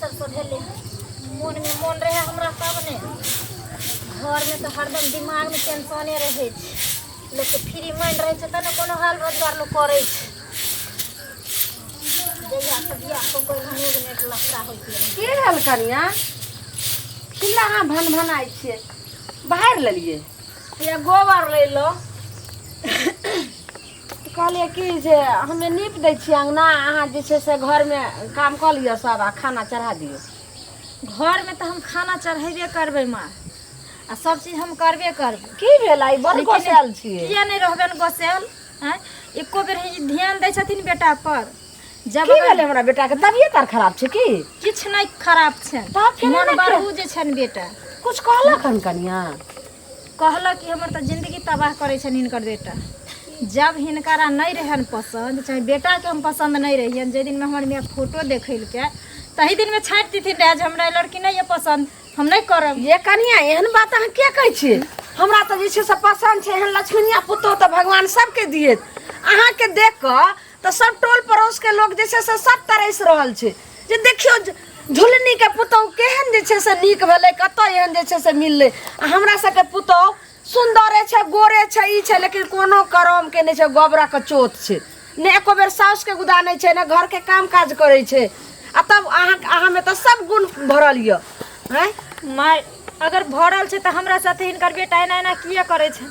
सबसँ भेलै मोनमे मोन रहै हमरा तब ने। घरमे तऽ हरदम दिमागमे टेंशने रहै छै। लोकके फ्री माइंड रहै छै तब ने कोनो हाल रोजगार लोक करै छै। जहियासँ बियाह कऽ कऽ एलहुँ एगो नेट लफड़ा होइत गेलै। की भेल कनिया? किला अहाँ भन भनाइ छियै? बाहर लेलियै? ये गोबर लैलो। कहलियै कि जे हमे नीप दै छियै अङ्गना, अहाँ जे छै से घरमे काम कऽ लिअ सब आ खाना चढ़ा दियौ। घरमे तऽ हम खाना चढ़ेबे करबै माँ, आ सब चीज हम करबे करबै। की भेल? आइ बड़ गोसायल छियै। किया नहि रहबनि गोसायल? आँय, एको बेर ई ध्यान दै छथिन बेटा पर? जब की भेलै हमरा बेटाके? तबियत आर खराब छै की? किछु नहि खराब छनि। तब फेर मन एना बढ़ू जे छनि बेटा। कुछ कहलक हन कनिया? कहलक कि हमर तऽ जिंदगी तबाह करै छनि हिनकर बेटा। जब हिनकरा नहि रहनि पसन्द, चाहे बेटाके हम पसन्द नहि रहियनि, जाहि दिनमे हमर माय फोटो देखेलकै तही दिनमे छाँटि देथिन रहए जे हमरा ई लड़की नहि यऽ पसन्द, हम नहि करब। ये कनिया, एहन बात अहाँ किया कहै छियै? हमरा तऽ जे छै से पसन्द छै। एहन लक्ष्मीनिया पुतोह तऽ भगवान सबके दिए। अहाँके देख कऽ तऽ सब टोल पड़ोस के लोग जे छै से सब तरसि रहल छै जे देखियौ झुलनी के पुतोह केहन जे छै से नीक भेलै, कतऽ एहन जे छै से मिललै। आ हमरा सबके पुतोह सुन्दरे छै, गोरे छै, ई छै, लेकिन कोनो करम के नहि छै, गोबरा के चोत छै। ने एको बेर साउस के गुदा नहि छै, ने घर के काम काज करै छै। आ तब अहाँमे तऽ सब गुण भरल यऽ। आँय? माय, अगर भरल छै तऽ हमरा साथे हिनकर बेटा एना एना किया करै छै?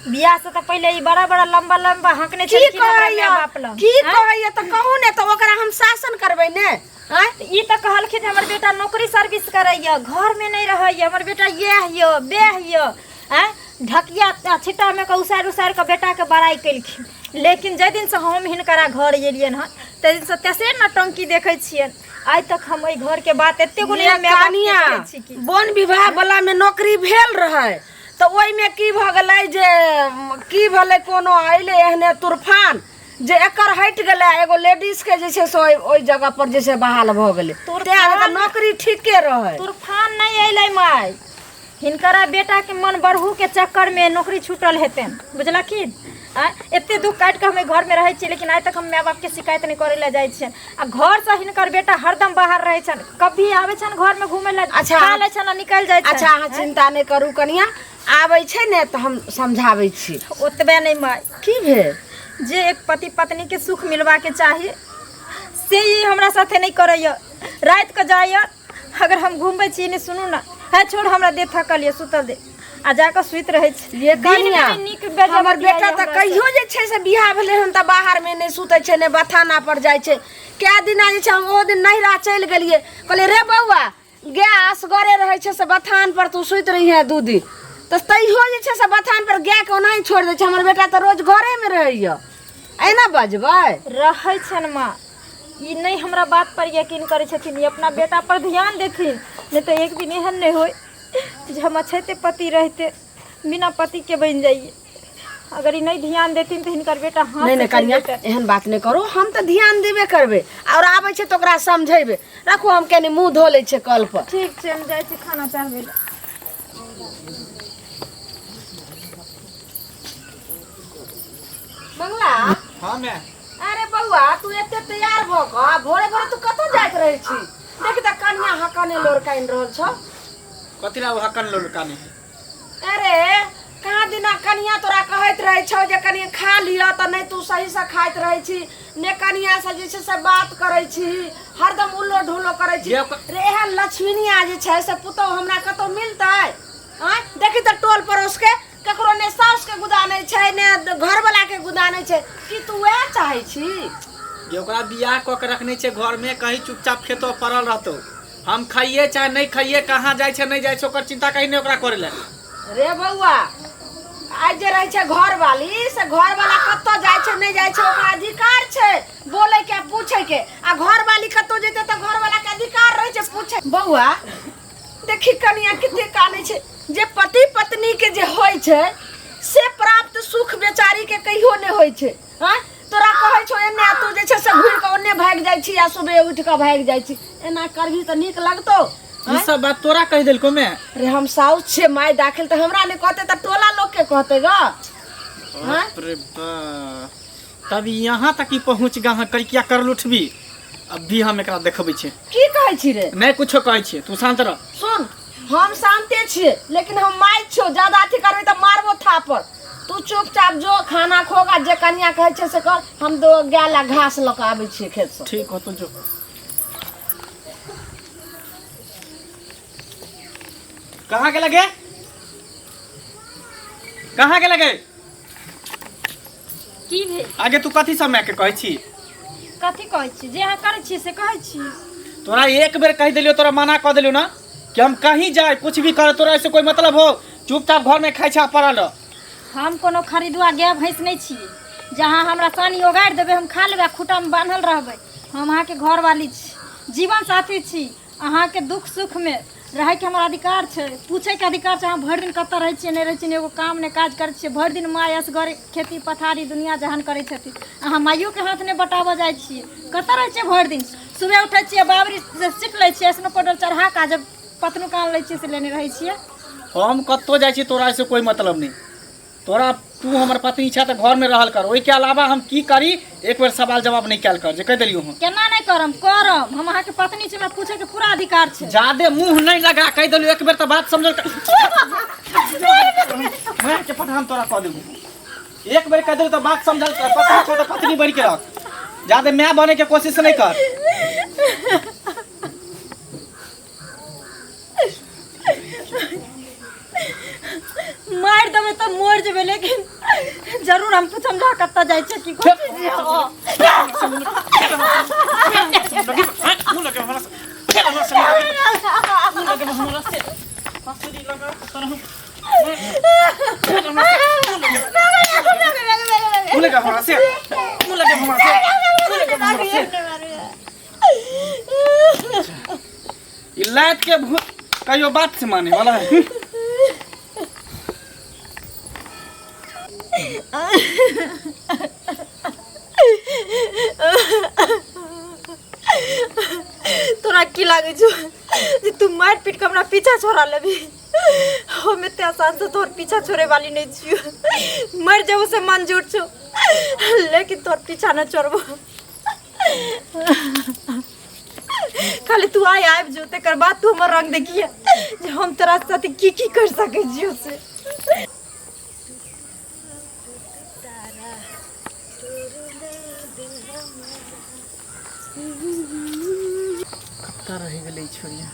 बियाह से तऽ पहिले ई बड़ा बड़ा लंबा लंबा हकने की छलखिन हमरा कहैया? माय बाप लग। की आँय? कहैया तऽ कहू ने, तऽ ओकरा हम शासन करबै ने। आँय? ई तऽ कहलखिन हमर बेटा नौकरी सर्विस करैया, घरमे नहि रहैया, हमर बेटा इएह यऽ बेह यऽ। आँय, ढकिया छिट्टामे कऽ उसारि उसारि कऽ बेटाके बड़ाइ केलखिन। लेकिन जाहि दिनसँ हम हिनकरा घर एलियनि हन ताहि दिनसँ तेसरे नौटंकी देखै छियनि। आइ तक हम एहि घरके बात एते गो नहि माय बापके कनिया, कहै छी कि वन विभाग वाला में नौकरी भेल रहै तऽ ओहिमे की भऽ गेलै जे की भेलै, कोनो अयलै एहने तूफान जे एकर हटि गेलै, एगो लेडीज के जे छै से ओहि जगह पर जे छै बहाल भऽ गेलै। तें तऽ नौकरी ठीके रहै। तूफान नहि अयलै माय, हिनकरा बेटाके मन बढ़ूके चक्करमे नौकरी छूटल हेतनि, बुझलखिन? आँय, एते दुख काटि कऽ हम एहि घरमे रहै छियै, लेकिन आइ तक हम माय बापके शिकायत नहि करै लए जाइ छियनि। आ घरसँ हिनकर बेटा हरदम बाहर रहै छनि, कभी आबै छनि घरमे घुमै लए, अच्छा। खा लै छनि आ निकलि जाइ छनि। अच्छा, अहाँ चिंता नहि करू कनिया, आबै छै ने तऽ हम समझाबै छी। ओतबे नहि माय। की भेल? जे एक पति पत्नीके सुख मिलबाके चाही से ई हमरा साथे नहि करैए। रातिके जाइए, अगर हम घुमबै छी नहि, सुनू ने, हे छोड़, हमरा दे थकल यऽ, सुतल दे, आ जाकऽ सुति रहै छी। ये दिन मे कनिया, भी नीक बेजाय हमर बतियाइए बेटा तऽ हमरा से। कहियो जे छै से बियाह भेलै हन तऽ बाहरमे नहि सुतै छै, नहि बथाना पर जाइ छै। कए दिना जे छै हम ओहो दिन नैहरा चलि गेलियै, कहलियै रे बौआ, गाय असगरे रहै छै से बथान पर तू सुति रहिहे 2 दिन, तऽ तैयो जे छै से बथान पर गायके ओनाही छोड़ि दै छै। हमर बेटा तऽ रोज घरेमे रहैए, एना बजबै? रहै छनि माँ, ई नहि हमरा बात पर यकीन करै छथिन। ई अपना बेटा पर ध्यान देथिन, नहि तऽ एक दिन एहन नहि होय जे हम अछैते पति रहिते बिना पतिके बनि जाइए। अगर ई नहि ध्यान देथिन तऽ हिनकर बेटा हाथ नहि से नहि चलि कनिया, जेतनि। एहन बात नहि करू, हम तऽ ध्यान देबे करबै। आओर आबै छै तऽ ओकरा समझेबै। राखू, हम कनि मुँह धो लै छियै कल पर। ठीक छै, हम जाइ छी खाना चढ़बै लए। मंगला। हाँ मैं। अरे बौआ, तू एते तैयार भऽ कऽ भोरे भोरे तू कतऽ जाइत रहै छी? देख तऽ कनिया हकने लोर कानि रहल छौ। कथी ला ओ हकन लोर काने? अरे कहाँ दिना कनिया तोरा कहैत रहै छौ जे कनि खा लिअ, तऽ नहि तू सहीसँ खाइत रहै छी, ने कनियासँ जे छै से बात करै छी, हरदम उल्लो ढुल्लो करै छी। रे, एहन लक्ष्मीनिया जे छै से पुतहु हमरा कतौ मिलतै? आँय, देखी तऽ टोल पड़ोसके ककरो ने साउसके गुदा नहि छै, ने घरवलाके गुदा नहि छै। की तू वएह चाहै छी? जे ओकरा बियाह कऽ के रखने छै घरमे, कहीं चुपचाप खेतो पड़ल रहतौ, हम खाइए चाहे नहि खाइए, कहाँ जाइ छै नहि जाइ छै ओकर चिंता कहीं नहि ओकरा करे लए। रे बौआ, आइ जे रहै छै घरवाली से घरवाला कतऽ जाइ छै नहि जाइ छै ओकरा अधिकार छै बोलै के आ पूछै के, आ घरवाली कतौ जेतै तऽ घरवाला के अधिकार रहै छै पूछै। बौआ देखी कनिया कते कानै छै। जे पति पत्नी के जे होइ छै से प्राप्त सुख बेचारी के कहियो नहि होइ छै। आँय, तोरा कहै छौ एने आ तू जे छै से घुरि कऽ ओन्ने भागि जाइ छी आ सुबह उठि कऽ भागि जाइ छी। एना करबही तऽ नीक लगतौ? ई सब बात तोरा कहि देलको मैं? रे हम साउस छियै, माय दाखिल, तऽ हमरा नहि कहतै तऽ टोला लोक के कहतै ग? बाप रे बाप, तब यहाँ तक ही पहुँच गा कर किया कर लुठबी? अभी हम एकरा देखबै छियै। की कहै छी रे? नहि कुछो कहै छियै, तू शांत रह। सुन, हम शांते छियै लेकिन हम माय छियौ, ज्यादा अथी करबै तऽ मारबो थापड़। तू चुपचाप जो खाना खोगा, जे कनिया कहै छै से कर। हम दो गाय ला घास लऽ कऽ आबै छियै खेतसँ। ठीक हो, तू जो। कहाँ के लगे, कहाँ के लगे? की भेल? आगे तू कथी सब मायके कहै छी? कथी कहै छी? जे अहाँ करै छियै से कहै छी। तोरा एक बेर कहि देलियो, तोरा मना कऽ देलियो ना कि हम कहीं जाए कुछ भी करे, तोरा ऐसे कोई मतलब हो? चुपचाप घर में खाइ छा पड़ल रह। हम कोनो खरीदुआ गाय भैंस नहि छियै जहाँ हमरा सानी ओगारि देबै हम खा लेबै आ खूँटामे बान्हल रहबै। हम अहाँके घरवाली छी, जीवन साथी छी। अहाँके दुख सुखमे रहैके हमर अधिकार छै, पूछैके अधिकार छै। अहाँ भरि दिन कतऽ रहै छियै, नहि रहै छियै, नहि एगो काम नहि काज करै छियै। भरि दिन माय असगरे खेती पथारी दुनिया जहान करै छथिन, अहाँ माइयोके हाथ नहि बटाबऽ जाइ छियै। कतऽ रहै छियै भरि दिन? सुबह उठै छियै, बाबरी सीख लै छियै, स्नो पाउडर चढ़ा कऽ जब पतनू कान लै छियै से लेने रहै छियै। हम कतौ जाइ छियै तोरा से कोई मतलब नहीं। तोरा तू हमर पत्नी छह तऽ घरमे रहल कर, ओहिके अलावा हम की करी एक बेर सवाल जवाब नहि कयल कर, जे कहि देलियौ हम। केना नहि करम? करम। हम अहाँके पत्नी छी, हमरा पूछैके पूरा अधिकार छै। जादे मुंह नहि लगा, कहि देलियौ एक बेर तऽ बात समझल कर। मार के पटा हम तोरा कऽ देबू। एक बेर कहि देलियौ तऽ बात समझल कर, पत्नी छौ तऽ पत्नी बनि के रख, जादे माय बने के कोशिश नहि कर। मारि देबै तऽ मरि जेबै, लेकिन जरूर हम पूछम जा कतऽ जाइ छै की करै छै। ई लात के भूत कहियो बात से माने वाला है। तोरा की लागै छौ जे तू मारि पीट के हमरा पीछा छोड़ा लेबी? हम एते आसान से तोहर पीछा छोड़े वाली नहीं छियो। मर जेबो से मंजूर छौ, लेकिन तोहर पीछा न छोड़बो। खाली तू आइ आबि जो, तकर बाद तू हमर रंग देखिए जे हम तोरा साथे की की कर सकै छियो से। कतऽ रहि गेलै ई छोड़िया?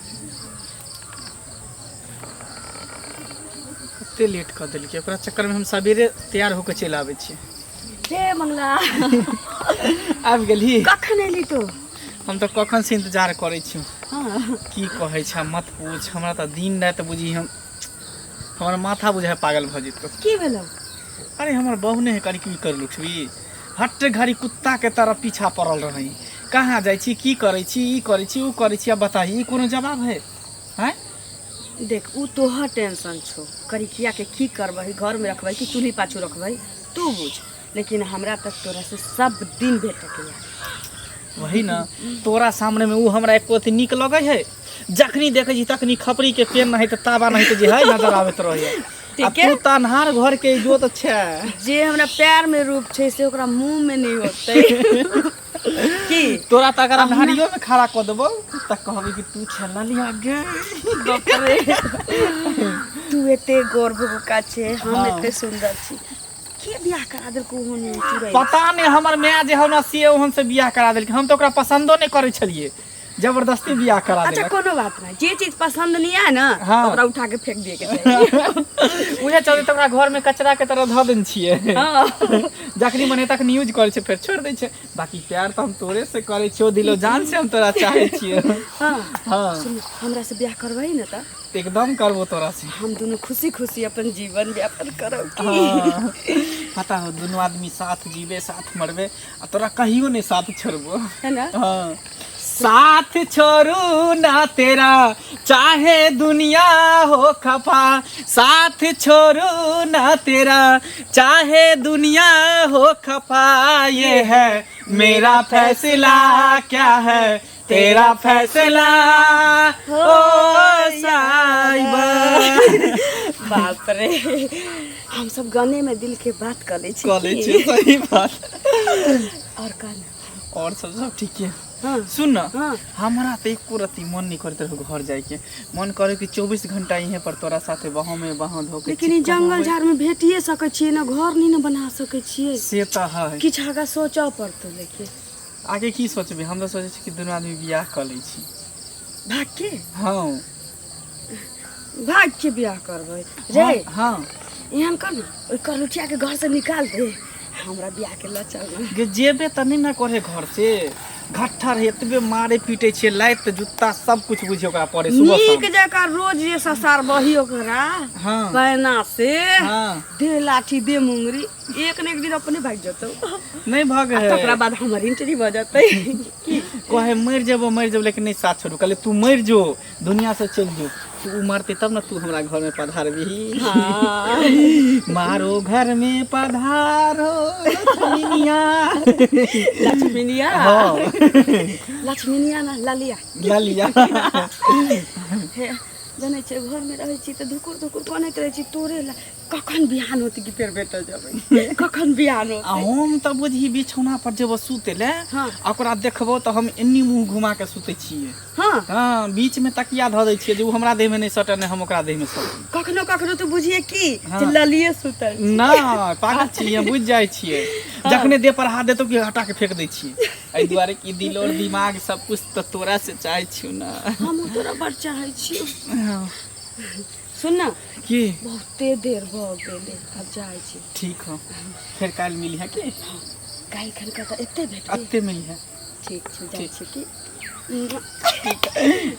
कते लेट कऽ देलकै। ओकरा चक्करमे हम सवेरे तैयार होके चलि आबै छी। हे मंगला, आबि गेलही? कखन एली तू? हम तऽ कखन से इंतजार करै छी। हाँ। की कहै छै मत पूछ, हमरा तऽ दिन राति बुझी हम हमर माथा बुझाय पागल भऽ जेतौ। की भेलौ? अरे हमर बहू नहि करी की कर लुठबी, हट घड़ी कुत्ता के तरह पीछा पड़ल रही। कहाँ जाइ छी, की करै छी, ई करै छी, ओ करै छी। अब बताही, ई कोनो जवाब है? हैं देख, उ तोहर टेंशन छौ। करिकिया के की करबही, घर में रखबही कि चूल्ही पाछू रखबही, तू बुझ। लेकिन हमरा तक तोरा से सब दिन भेटके या। वही ना, तोरा सामने में उ हमरा एको अथी नीक लगै है? जखनी देखै छी तखनी खपरी के पेन नहीं तऽ ताबा नहीं तऽ जे है नजर आबैत रहैया। आ ठीके। तू तऽ अन्हार घर के इजोत छै। जे हमरा प्यार में रूप छै से ओकरा मुंह में नहीं होतै की? तोरा तऽ अगर अन्हारियो में खड़ा कऽ देबौ तऽ कहबी कि तू छला लिया गे। बाप रे, तू एते गोर भुभुका छै, हम एते सुंदर छी, के बियाह करा देलकौ ओहन चुड़ैल? पता नहि, हमर माय जे हौ ना से ओहन से बियाह करा देलकै। हम तऽ ओकरा पसन्दो नहि करै छलियै, जबरदस्ती बियाह करा अच्छा देलक। कोनो बात नहीं, जे चीज पसंद नहीं आए ना ओकरा उठा के फेंक दिए के चाही। उहे चलते तऽ ओकरा घर में कचरा के तरह धऽ देने छियै। जखनी मन तखनी यूज करै छै, फेर छोड़ि दै छै। बाकी प्यार तऽ हम तोरे से करै छियौ, दिलो जान से हम तोरा चाहै छियै। हाँ। हाँ। सुन, हमरा से बियाह करबही ना तऽ? एकदम करबो तोरा से। हम दुनू खुशी खुशी अपन जीवन व्यापन करब की? हाँ। पता हो, दुनू आदमी साथ जीवे साथ मरबे, आ तोरा कहियो नहीं साथ छोड़बो। है ना? हाँ। साथ छोड़ू ना तेरा चाहे दुनिया हो खफा, साथ छोड़ू ना तेरा चाहे दुनिया हो खफा, ये है मेरा फैसला, क्या है तेरा फैसला ओ साहिबा। बाप रे, हम सब गाने में दिल के बात कर ले छी। कॉलेज की? सही बात। और कहना। और सब सब ठीक है। हाँ। सुन न हाँ। हमरा तऽ एको रत्ती मन नहीं करैत रहौ घर जाइके मन करे कि 24 घंटा इहे पर तोरा साथे बाहों में बाहों धो के लेकिन ई चिपकल जंगल रहबै। झाड़ में भेटिए सकै छियै ने घर नहीं ने बना सकै छियै से तऽ है किछु आगाँ सोचऽ पड़तौ लेकिन आगे की सोचबै हम तऽ सोचै छी कि दुनू आदमी बियाह कऽ लै छी भाग के हँ भाग के बियाह करबै रे हँ एहन कर ने ओहि करलुठिया के घर से निकाल दे हमरा बियाह के लऽ चल ना गे जेबे तऽ नहि ने करे घर से घट्ठर है एतबे मारे पीटे छियै लात जुत्ता सब कुछ बुझियो ओकरा पड़े सुबह नीक शाम जकाँ रोज जे ससार बही ओकरा हाँ पैना से हाँ दे लाठी दे मुंगरी एक ने एक दिन अपने भागि जेतौ नहि भऽ आ तकरा गेल बाद हमर एंट्री भऽ जेतै कहे मरि जेबो मरि जेबो लेकिन नहि साथ छोड़ू कहले तू मरि जो दुनिया से चलि जो तू मरते तब ना तू हमरा घर में पधारबी हाँ मारो घर में पधारो लक्ष्मीनिया लक्ष्मीनिया हाँ लक्ष्मीनिया ना ललिया ललिया हे जनै छै घरमे रहै छी तऽ धुकुर धुकुर कनैत रहै छी तोरे ला कखन बिहान होतै कि फेर भेटल जेबै कखन बिहान आ होतै हम तऽ बुझही बिछौना पर जेबो सुते ले हाँ। आ ओकरा देखबो तऽ हम एन्नी मुँह घुमा के सुते छियै हाँ हाँ बीच में तकिया धऽ दै छियै जे ओ हमरा देह में नहि सटे नहि हम ओकरा देह में सटे कखनो कखनो तऽ बुझिए की हाँ। जे ललिए सुतल ना पागल छियै बुझि जाइ छियै जखने देह पर हाथ देतौ कि हटा के फेंक दै छियै एहि दुआरे कि दिल और दिमाग सब कुछ तऽ तोरा से चाहै छियौ ना हमहूँ तोरा बड़ चाहै छियौ हाँ। सुन ना की बहुते देर भऽ गेलै आब जाइ छी ठीक हो फेर काल्हि मिली है की काल्हि खनका तऽ एते भेटबै अत्ते मिली है ठीक छै जाइ छी की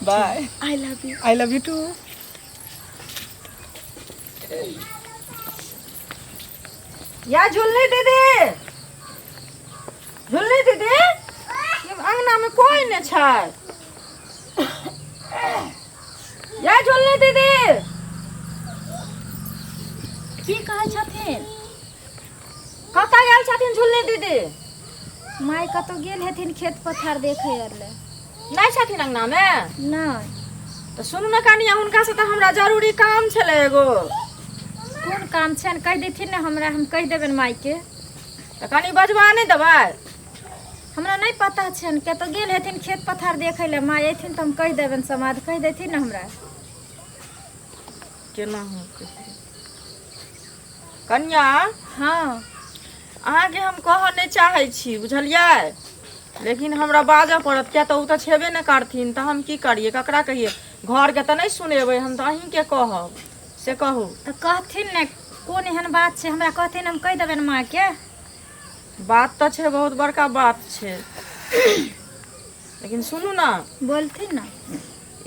bye I love you I love you too या झुलनी दीदी झुलनी दीदी अंगना में कोई नहीं छै या झुलनी दीदी की कहै छथिन कतऽ गेल छथिन झुलनी दीदी माय कतौ गेल हेथिन खेत पथार देखै आर लए नहि छथिन अंगना में नहि तऽ सुनू ने कनिया हुनका से तऽ हमरा जरूरी काम छलै एगो कोन काम छनि कहि देथिन ने हमरा हम कहि देबनि मायके तऽ कनि बजबा नहि देबै हमरा नहि पता छनि कतौ गेल हेथिन खेत पथार देखै लए माय अयथिन तऽ हम कहि देबनि समाद कहि देथिन ने हमरा केना हम कहियै कनिया हँ अहाँके हम कहऽ नहि चाहै छी बुझलियै लेकिन हमरा बाजऽ पड़त किया तऽ ओ तऽ छेबे नहि करथिन तऽ हम की करियै ककरा कहियै घरके तऽ नहि सुनेबै हम तऽ अहीँके कहब से कहू तऽ कहथिन ने कोन एहन बात छै हमरा कहथिन हम कहि देबनि माँके बात तऽ छै बहुत बड़का बात छै लेकिन सुनू ने बोलथिन ने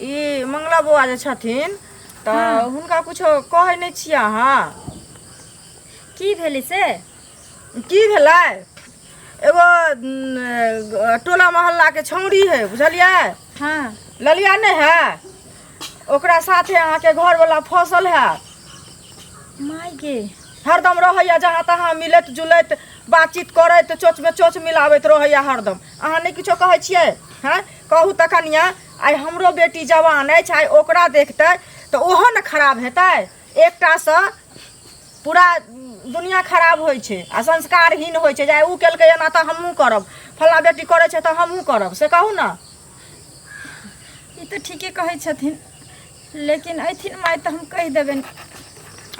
ई मंगला बौआ जे छथिन तऽ हुनका कुछो कहै नहि छियै अहाँ की भेलै से की भेलै एगो टोला मोहल्लाके छौड़ी है बुझलियै हँ ललिया नहि है ओकरा साथे अहाँके घरवला फसल है माय गे हरदम रहैया जहाँ तहाँ मिलैत जुलैत बातचीत करैत चोचमे चोच मिलाबैत रहैया हरदम अहाँ नहि किछो कहै छियै हँ कहू तऽ कनिया आइ हमरो बेटी जवान अछि आइ ओकरा देखतै तऽ ओहो ने खराब हेतै एकटासँ पूरा दुनिया खराब होइ छै आ संस्कारहीन होइ छै जे आइ ओ केलकै एना तऽ हमहूँ करब फल्लाँ बेटी करै छै तऽ हमहूँ करब से कहू ने ई तऽ ठीके कहै छथिन लेकिन अयथिन माय तऽ हम कहि देबनि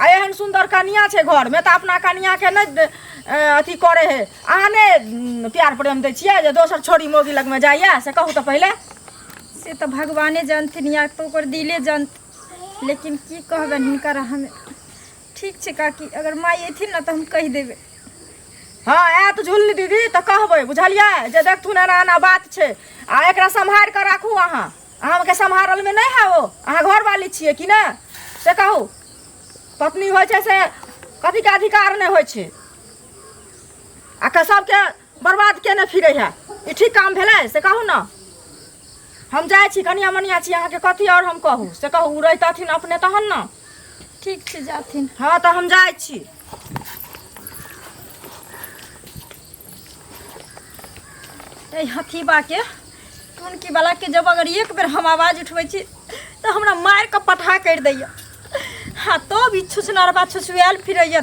आ एहन सुन्दर कनिया छै घरमे तऽ अपना कनियाके नहि अथी करै है अहाँ नहि प्यार प्रेम दै छियै जे दोसर छोरी मौगी लगमे जाइए से कहू तऽ पहिले से तऽ भगवाने जानथिन या तऽ ओकर दिले जानथिन लेकिन की कहबनि हिनकर हम ठीक छै काकी अगर माय अयथिन ने तऽ हम कहि देबै हँ आयत झुलनी दीदी तऽ कहबै बुझलियै जे देखथुन एना एना बात छै आ एकरा सम्हारि कऽ राखू अहाँ अहाँके सम्हारलमे नहि है ओ अहाँ घरवाली छियै कि नहि से कहू पत्नी होइ छै से कथीके अधिकार नहि होइ छै आ सबके बर्बाद केने फिरै है ई ठीक काम भेलै से कहू ने हम जाइ छी कनिया मनिया छी अहाँके कथी आओर हम कहू से कहू ओ रहितथिन अपने तहन ने ठीक छै जाथिन हँ तऽ हम जाइ छी एहि हथीबाके टुनकी वाला के जब अगर एक बेर हम आवाज उठबै छी तऽ हमरा मारि कऽ पठा करि दैया हाँ तब ई छुछनरबा छुछुआयल फिरैया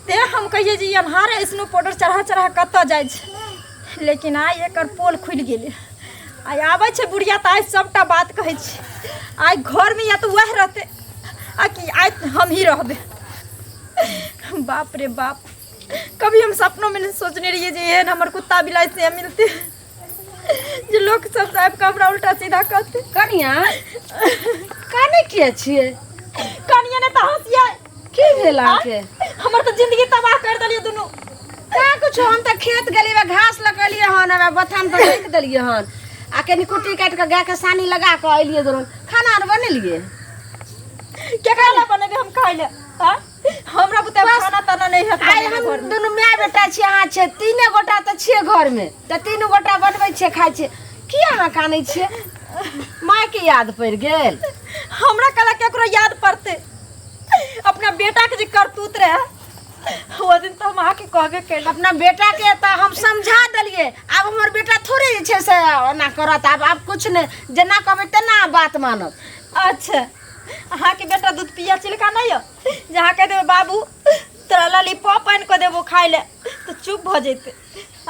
ते हम कहियै जे ई अन्हार स्नो पाउडर चढ़ा चढ़ा कतऽ जाइ छै लेकिन आइ एकर पोल खुलि गेलै। आइ आबै छै बुढ़िया तऽ आइ सभटा बात कहै छी आइ घरमे या तऽ वएह रहतै आ कि आइ हम ही रहबै बाप रे बाप कभी हम सपनोमे नहि सोचने रहियै जे एहन हमर कुत्ता बिलाइ से मिलतै जे लोक सब आबि कऽ हमरा उल्टा सीधा कहतै कनिया काने किया छियै कनिया ने तऽ हँसियै की भेल अहाँके हमर तऽ जिंदगी तबाह कर देलियै दुनू का कुछो हम तऽ खेत गेलियै बा घास लगेलियै हन आ बथान पर राखि देलियै हन आ कनि कुट्टी काटि कऽ गायके सानी लगा कऽ एलियै दुनू खाना आर बनेलियै केकरा लए बनेबै हम खाइ लए आँय? हमरा बुते खाना ताना नहि हैत आइ बनेने हम घरमे। दुनू माय बेटा छियै अहाँ छियै तीने गोटा तऽ छियै घरमे तऽ तीनू गोटा बनबै छियै खाइ छियै किया अहाँ कानै छियै मायके याद पड़ि गेल हमरा कला केकरो याद पड़तै अपना बेटा के जे करतूत रहे ओ दिन तऽ हम अहाँके कहबे केलहुँ अपना बेटाके तऽ हम समझा देलियै आब हमर बेटा थोड़े जे छै से ओना करत आब आब किछु नहि जेना कहबै तेना बात मानत अच्छा अहाँके बेटा दूध पिया चिलका नहि यऽ जे अहाँ कहि देबै बाबू तोरा लॉलीपॉप आनि कऽ देबो खाइ लए तऽ चुप भऽ जेतै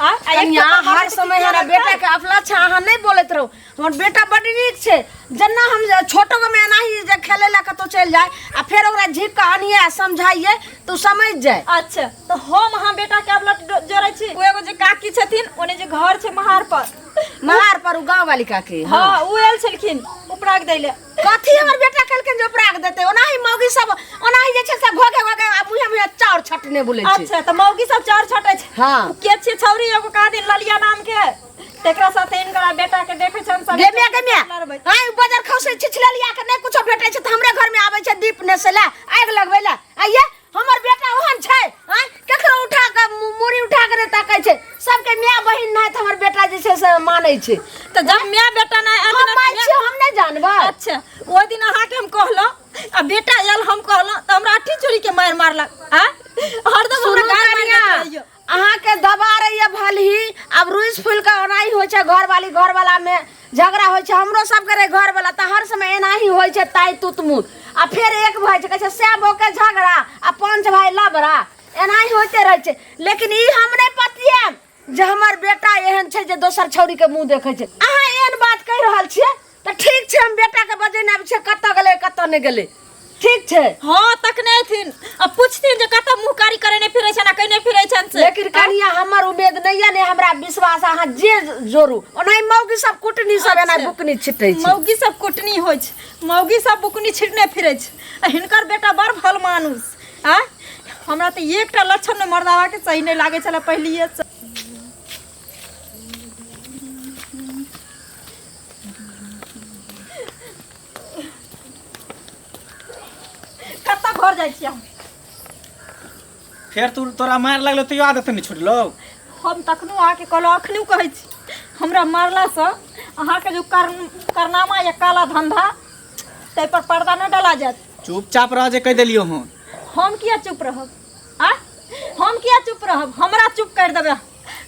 आ आ एक कनिया थप्पड़ हर मारबै तऽ समय किया हमरा लगतै? बेटा के अपलक्ष अहाँ नहि बोलैत रहू हमर बेटा बड्ड नीक छै जेना हम जे छोटो में एनाही जे खेले ला कतौ चलि जाय आ फेर ओकरा झीक के आनिए आ समझाइए तऽ ओ समझि जाय अच्छा तऽ हम अहाँ बेटा के अबलट जोड़ै छी ओ एगो जे काकी छथिन ओने जे घर छै महार पर महार पर उ गाँव वाली काकी हाँ ओ आयल छलखिन उपराग दै लए कथी हमर बेटा कहलखिन जे उपराग देतै ओनाही मौगी सब ओनाही जे छै से घोघे घोघे आ मुँहे मुँहे चाउर छटने बुलै छै अच्छा तऽ मौगी सब चाउर छटै छै हाँ। ओ के छियै छौरी एगो कहा दिन ललिया नाम के तेकरा साथे हिनकर बेटा के देखै छन सब गे म्या गे म्या लड़बै आइ बजर खसै छै छिललिया के नहि कुछो भेटै छै तऽ हमरे घर में आबै छै दीप ने से ला आगि लगबै ला आइये हमर बेटा ओहन छै आँय केकरो उठा के मूड़ी उठा के नहि ताकै छै सबके माय बहिन नहि तऽ हमर बेटा जे छै से मानै छै तऽ जब माय बेटा नहि आयल हम माय छियै हम नहि जानबै अच्छा ओहि दिन अहाँके हम कहलहुँ आ बेटा आयल हम कहलहुँ तऽ हमरा अट्ठी चोरी के मारि मारलक आ हरदम हमरा सुनू गारि मारि कनिया दैत रहैए। अहाँके दबा रहैए भलही आब रुइस फूलि कऽ ओनाही होइ छै घरवाली घरवालामे झगड़ा होइ छै हमरो सबके रहै घरवाला तऽ हर समय एनाही होइ छै ताइ तुत मुत आ फेर एक भऽ जाइ छै कहै छै सए के झगड़ा आ पाँच भाइ लबड़ा एनाही होइते रहै छै लेकिन ई हम नहि पतियाब जे हमर बेटा एहन छै जे दोसर छौड़ीके मुँह देखै छै अहाँ एहन बात कहि रहल छियै तऽ ठीक छै हम बेटाके बजेने आबै छियै कतऽ गेलै कतऽ नहि गेलै ठीक छै हाँ तकने अथिन आ पूछथिन जे कतऽ मुँह कारी करेने फिरै छनि आ कयने फिरै छनि से लेकिन कनिया हमर उम्मीद नहीं है ने हमरा विश्वास अहाँ जे जोड़ू ओनाही मौगी सब कुटनी सब एना अच्छा। बुकनी छिटै छै मौगी सब कुटनी होइ छै मौगी सब बुकनी छिटने फिरै छै आ हिनकर बेटा बड़ भल मानुस आ हमरा तऽ एकटा लक्षण ने मर्दावा के सही नहि लागै छलै पहिलिए से कतऽ घर जाइ छियै हम फेर तू तोरा मार लगलो तैयो आदत नहि छुटलो हम तखनो अहाँके कहलहुँ अखनो कहै छी हमरा मारलासँ अहाँके जो करनामा या काला धंधा ताहि पर पर्दा नहि डाला जायत चुपचाप रह जे कहि देलियो हूँ हम किया चुप रहब आ हम किया चुप रहब हमरा चुप करि देबै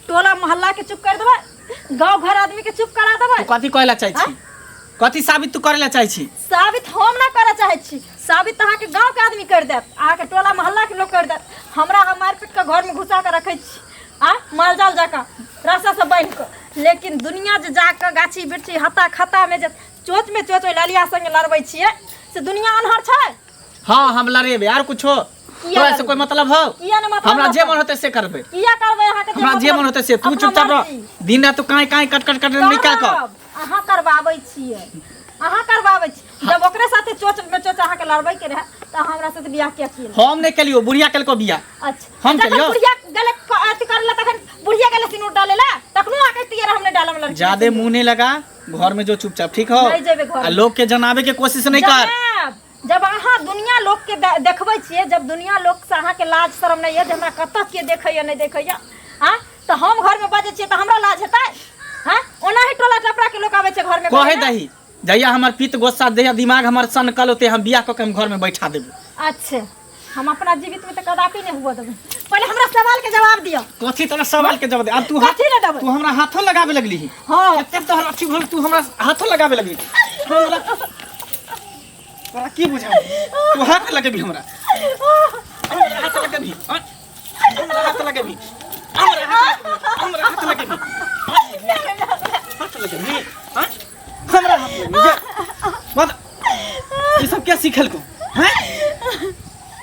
टोला मोहल्ला के चुप कर देबै गांव घर आदमी के चुप करा देबै तू कथी कहै ला चाहै छी कथी साबित तू करे ला चाहै छी साबित हम ना करऽ चाहै छी साबित तऽ अहाँके गाँवके आदमी करि देत अहाँके टोला मोहल्लाके लोक करि देत हमरा अहाँ मारि पीट कऽ घरमे घुसा कऽ रखै छी आ माल जाल जकाँ रास्तासँ बान्हि कऽ लेकिन दुनिया जे जा कऽ गाछी बिरछी हत्ता खत्तामे जे चोचमे चोच ओहि ललिया संगे लड़बै छियै से दुनिया अन्हर छै हाँ हम लड़ेबै आर कुछो किया तोरा से कोई मतलब हो किया ने मतलब हमरा जे रहतै? मन होतै से करबै किया करबै अहाँके हमरा जे मन होतै से तू अपना चुपचाप रह मर्जी। दिन रात तू काई काई कट कट कट निकाल कऽ करब। अहाँ करबाबै छियै अहाँ करबाबै छी जब ओकरे साथे चोच में चोच अहाँके लड़बै के रहे तऽ अहाँ हमरा साथे बियाह किया किए हम नहि केलियो बुढ़िया केलको बियाह अच्छा हम जखन केलियौ? बुढ़िया गेलै अथी करै ला तखन बुढ़िया गेलै सिनूर डाले ला तखनो अहाँ कहितियै रहे हम नहि डालब लड़की ज्यादे मुंह नहीं लगा घर में जो चुपचाप ठीक हो नहीं जेबै घर आ लोग के जनाबे के कोशिश नहीं कर जनाब, जब अहाँ दुनिया लोकके देखबै छियै जब दुनिया लोकसँ अहाँके लाज शरम नहि यऽ जे हमरा कतऽ के देखैया नहि देखैया आँ तऽ हम घरमे बजै छियै तऽ हमरा लाज हेतै हँ ओनाही टोला टपराके लोक आबै छै घरमे कहे दही जहिया हमर पित्त गुस्सा जहिया दिमाग हमर सनकल होते हम बियाह कऽ के हम घर में बैठा देबो अच्छा हम अपना जीवित में तऽ कदापि नहि हुअ देबै पहिले हमरा सवाल के जवाब दिअ कथी तोरा सवाल के जवाब दे अब तू हाथ कथी ने देबै? तू हमरा हाथो लगाबे लगली हँ एते तोहर अथी भेल तू हमरा हाथो लगाबे लगली हमरा तोरा की बुझा तू हाथ लगेबी हमरा हमरा हाथ लगेबी आँय? हमरा हाथ लगेबी हमरा हाथ हमरा हाथ लगेबी हाथ लगेबी आँय? हमरा हाथ लगबी जे बता ई सब क्या सीखल को हैं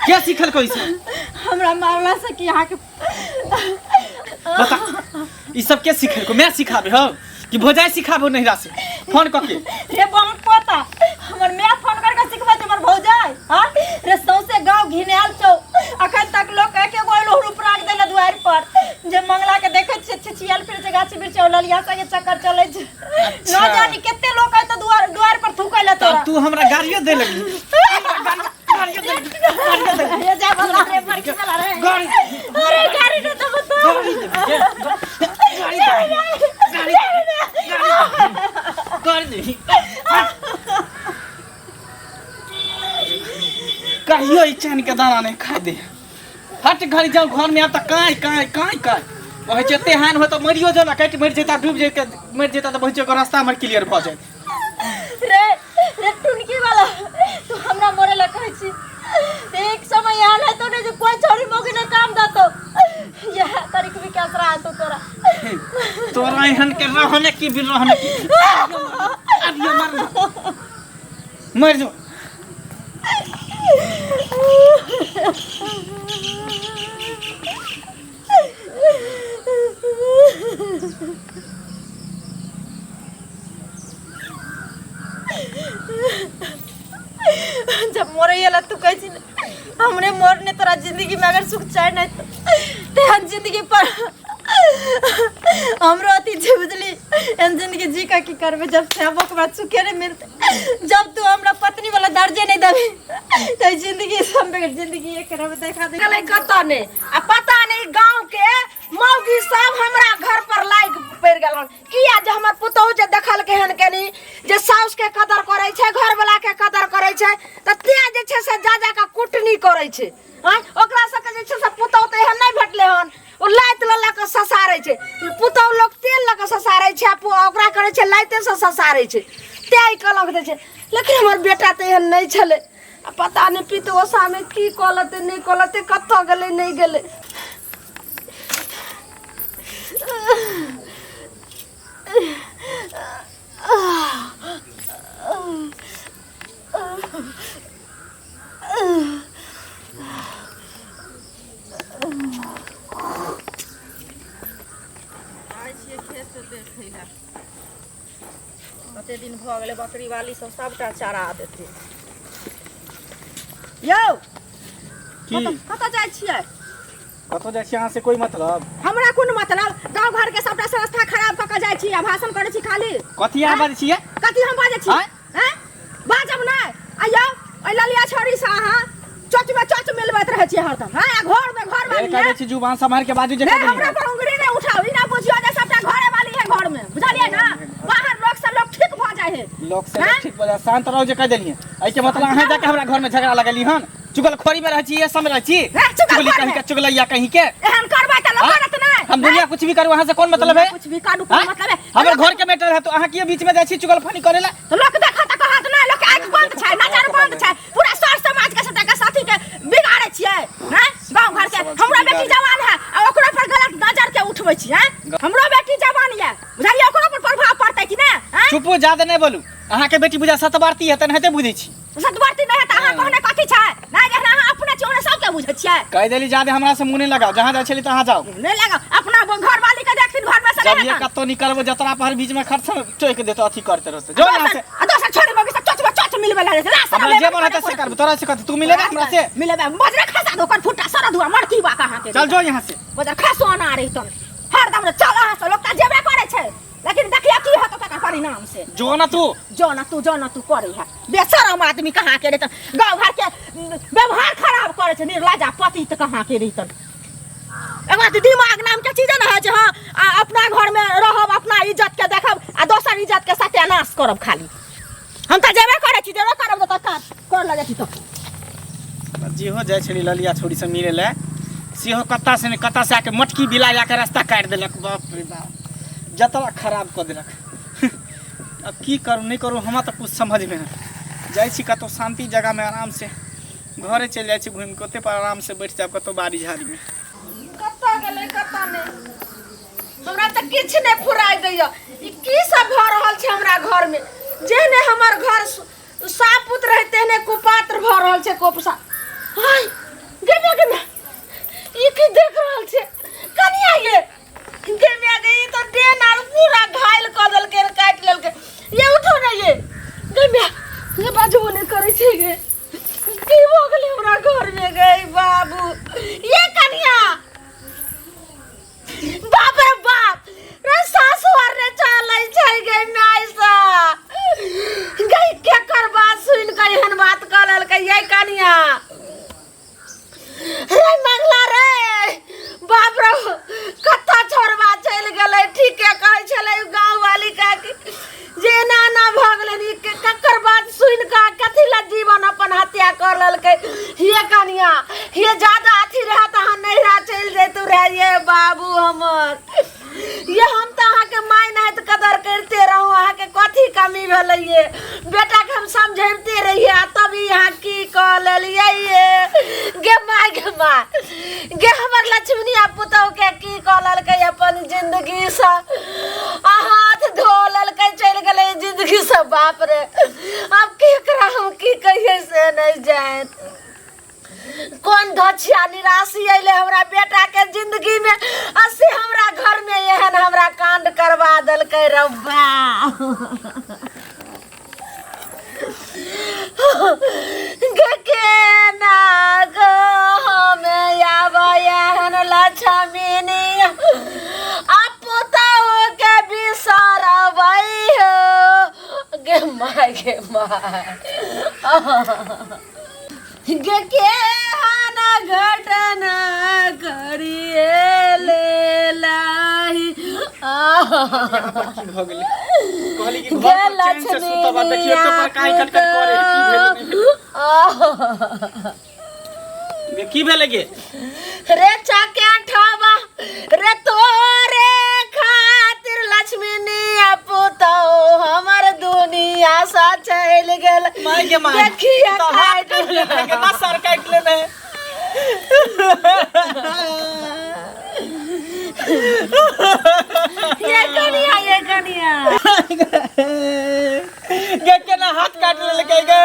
क्या सीखल को ई सब हमरा मामला से कि अहाँके बता ई सब के सीखल को मैं सिखाबे हो कि भोजाई सिखाबो नहिरा से फोन क के रे बम पोता हमर my phone करके सिखबै छै हमर भौजाई हां रे सौंसे गांव घिनायल छौ अखन तक लोग एके गो एलो रूप राख देले दुआरि पर जे मंगला के देखै छियै छिछियल फिर छै गाछी वृक्ष ललिया संगे चक्कर चलै छै न जानी कते लोग आइ तऽ दुआर दुआरि पर थूकै ले तब तोरा तू हमरा गाड़ियो दे लगली हमरा गाड़ियो दे गाड़ियो दे रे जा बला रे बड़की बला रे गाड़ी अरे गाड़ी ने तो बता गाड़ी दे गाड़ी दे गाड़ी दे कहियो ई चैन के दाना नहीं खा दे हट घड़ी जाओ घर में आब तऽ काँय काँय काँय काँय कहै छै एते हान हो तऽ मरियो जाओ ना कटि मरि जेता डूबि जेता मरि जेता तऽ बच्चो के रास्ता हमर क्लियर भऽ जायत रे रे टुनकी वाला तू हमरा मरे ला कहै छी एक समय आयल है तो ने जे कोई छोरी मौगी ने काम दतो यह तारीख भी क्या असरा तो तोरा तोरा एहन के रहने की भी रहने की अब ये मर मर जो जब मरे ला तू कहै छी ने हमरे मरने तोरा जिंदगी में अगर सुख चाहे नहीं तो तेहन जिंदगी पर हमरो अथी छै बुझली एहन जिंदगी जी का की करबै जब से हम ओकरा सुखे नहीं मिलते जब तू हमरा पत्नी वाला दर्जे नहीं देबे तो ई जिंदगी से हम बगैर जिंदगी एक करब देखा दे गेलै कतऽ नहि आ पता नहि गाँव के मौगी सब हमरा घर पर लाइक पड़ि गेल हन किया जे हमर पुतहु जे देखलकै हन कनी जे साउस के कदर करै छै घरवला के कदर करै छै तऽ तें जे छै से जा जा कऽ कुटनी करै छै आँय ओकरा सबके जे छै से पुतहु तऽ एहन नहि भेटलै हन ओ लाति लऽ लऽ कऽ ससारै छै पुतहु लोक तेल लऽ कऽ ससारै छै आ ओकरा करै छै लाइतेसँ ससारै छै तें ई कलंक दै छै लेकिन हमर बेटा तऽ एहन नहि छलै आ पता नहि पित ओसामे की कऽ लेतै नहि कऽ लेतै कतऽ गेलै नहि गेलै आइ छियै खेत देखै लए कते दिन भऽ गेलै बकरी वाली सब सबटा चरा देतै यौ की कतऽ जाइ छियै कतऽ जाइ छी अहाँ से कोई मतलब हमरा कोन मतलब गाँव घर के सबटा संस्था खराब कऽ के जाइ छी आ भाषण करै छी खाली कथी अहाँ बाजै छियै कथी हम बाजै छी आँय? हैं बाजब नहि आ यौ ओहि ललिया छौड़ी से अहाँ चोच में चोच मिलबैत रहै छियै हरदम हैं आ घर में घर ए वाली कहै है छी जुबान सम्हार के बाजू जे नहीं कह हमरा पर उंगली नहीं उठाओ ई ना बुझियो जे सबटा घरे वाली है घर में बुझलियै ना बाहर लोग सब लोग ठीक भऽ जाइ है लोक से हैं? ठीक बजा शांत रहो जे कह देलियै एहि के मतलब अहाँ जाके हमरा घर में झगड़ा लगली हन चुगलखोरी में रहै छी ये सब में रहै छी हैं, चुगलखोरी चुगली कहीं में। के चुगलैया कहीं के एहन करबै तऽ लोग हाँ? करत नहि हम दुनिया कुछ भी करू अहाँ से कौन मतलब है कुछ भी करू कोन हाँ? मतलब है हमर घर के मैटर है तो अहाँ किए बीच में जाइ छी चुगलफानी करेला तो लोग देखत तऽ कहत नहि लोग के आँखि बंद छै नजर बंद छै पूरा सर समाज के सबटा के साथी के बिगाड़े छियै हैं गांव घर के हमरा बेटी जवान है आ ओकरो पर गलत नजर के उठबै छियै हैं हमरो बेटी जवान ये बुझलियै ओकरो पर प्रभाव पड़तै कि नहि हैं चुपो ज्यादा नहीं बोलू अहाँ के बेटी बुझा सतबारती है तेनाहिते बुझै छी सतवर्ती नहि है तऽ अहाँ कहने कथी छै नहि जखन अहाँ अपने छियै ओने सबके बुझै छियै कह देली ज्यादा हमरा से मुँह नहीं लगाओ जहाँ जाइ छली तहाँ जाओ नहि लगाओ अपना घर वाली के देखथिन घर में से जब नहि ये हेतन। कत्तो निकलबो जतरा पहर बीच में खर्च चोक देतो अथी करते रहते जो यहाँ से आ दोसर छोरी मौगी सब चोच में चोच मिलबे लगे छै रास्ता हमरा जे मन हेतै से करबो तोरा से कथी तू मिलेगा हमरा से मिलेबे मजरे खसा दो ओकर फुट्टा सर दुआ मरकी बा कहाँ के चल जो यहाँ से मजर खसो ना रही तुम हरदम रे चल अहाँ से लोग त जेबे करे छै लेकिन देखिया की होतो तकर परिणाम से जो ना तू जो ना तू जो ना तू करे है बेशरम आदमी कहाँ के रहितन गाँव घर के व्यवहार खराब करे छै निर्लजा पति त कहाँ के रहितन एगो तऽ दिमाग नाम के चीजे न है जे हाँ आ अपना घर में रहब अपना इज्जत के देखब आ दोसर इज्जत के सत्यानाश करब खाली हम तऽ जेबे करे छी जेबे करब तऽ काज कर लगे छी तऽ जेहो जाइ छली ललिया छोड़ी से मिले ले सेहो कत्ता से ने कत्ता से आके मटकी बिला जाके रास्ता काटि देलक बाप रे बाप जतरा खराब कऽ देलक अब की करू नहि करू हमरा तऽ कुछ समझमे नहि जाइ छी कतहु शान्ति जगहमे आरामसँ घरे चलि जाइ छी घुमि कऽ ओते पर आरामसँ बैठ जायब कतहु बाड़ी झाड़ीमे कतऽ गेलै कतऽ नहि हमरा तऽ किछु नहि फुराइ दैया ई की सब भऽ रहल छै हमरा घरमे जेहने हमर घर सापुत रहे तेहने कुपात्र भऽ रहल छै कोपसा हाय गे माय गे माय ई की देख रहल छै कनिया ये गे माय गे ई तऽ डेन आर पूरा घायल कऽ देलकै काटि लेलकै ये उठो ने ये गे माय ये बाजबो नहि करै छै गे की भऽ गेलै हमरा घरमे गे बाबू ये कनिया बाप रे बाप रे सासु आर ने चलै छै गे माय सँ गे केकर बात सुनि कऽ एहन बात कऽ लेलकै ये कनिया रे मंगला रे बाप रे कतऽ छोड़बा चलि गेलै ठीके कहै छलै गाँव वाली काकी जे एना एना भऽ गेलै ई ककर बात सुनि कऽ कथी लए जीवन अपन हत्या कऽ लेलकै हे कनिया हे ज्यादा अथी रहए तऽ अहाँ नैहरा चलि जैतु रहए ये बाबू हमर ये हम तऽ अहाँके माय नाहित कदर करिते रहू अहाँके कथी कमी भेलै ये बेटाके हम समझैबते रहियै आ तब ई अहाँ की कऽ लेलियै ये गे माय गे माय गे हमर लक्ष्मणिया पुतहुके की कऽ लेलकै अपन जिंदगीसँ आ हाथ धो लेलकै चलि गेलै जिंदगीसँ बाप रे आब केकरा हम की कहियै से नहि जानि कोन धछिया निराशी अयलै हमरा बेटाके जिंदगीमे आ से हमरा घरमे एहन हमरा कांड करवा देलकै रब्बा गे केना गो हमे आबै एहन लक्ष्मीनी आ पुतहु के बिसरबै हो गे माय गे माय गे केहन घटना करिए लेलाही की भऽ गेलै कहली कि घर पर चैन से सुतब आ देखियो तो पर काहे कटकट करे की भेलै नहि भेलै गे की भेलै गे रे चकेठवा रे तोरे खातिर लक्ष्मीनिया पुतौ हमर दुनिया सँ चलि गेल माय गे माय देखिए तो हाथ काटि काटि लेने केना सर काटि लेने ये कनिया ये कनिया गे केना हाथ काट लेलकै गे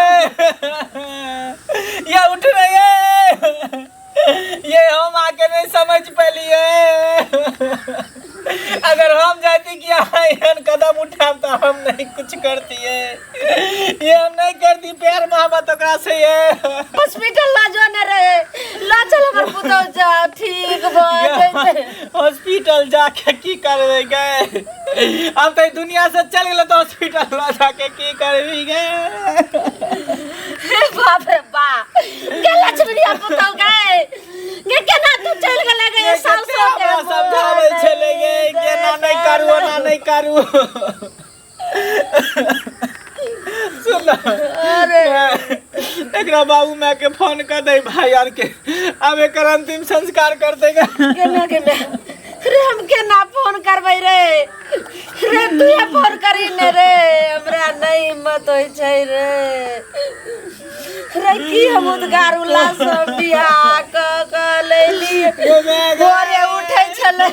ये उठ रे ये ये हम आके नहीं समझ पेलिए अगर हम जाती कि अहाँ एहन कदम उठाब तो हम नहीं कुछ करतिए ये हम नहीं करती प्यार मोहब्बत ओकरा से ये हॉस्पिटल ला जो ने रे ला चल हमर पुतौ जा ठीक भ जैते हॉस्पिटल जाके की करबै गे अब तो दुनिया से चल गेल तो हॉस्पिटल ला जाके की करबी गे हे बाप रे बाप के लक्ष्मणिया पुतौ गए गे केना तू चल गेले गे ये साउस कते हमरा समझाबै छलै गे केना नहि करू ओना नहि करू सुन अरे एकरा बाबू माय के फोन कर दे भाई यार के अब एकर अंतिम संस्कार कर देगा केना केना रे हम केना फोन करबै रे रे तू फोन करी ने रे हमरा नहीं हिम्मत होइ छै रे रे की हम उद्गार उल्लास बियाह क क लेली भोरे उठै छलै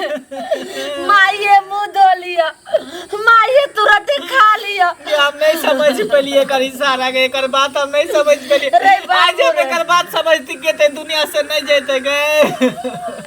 माइये मुँह धो लिअ माइये तुरते खा लिअ कि हम नहीं समझ पेलिए एकर इशारा के एकर बात हम नहीं समझ पेलिए रे बाबू आज हम रे। एकर बात समझती के ते दुनिया से नहीं जैते गए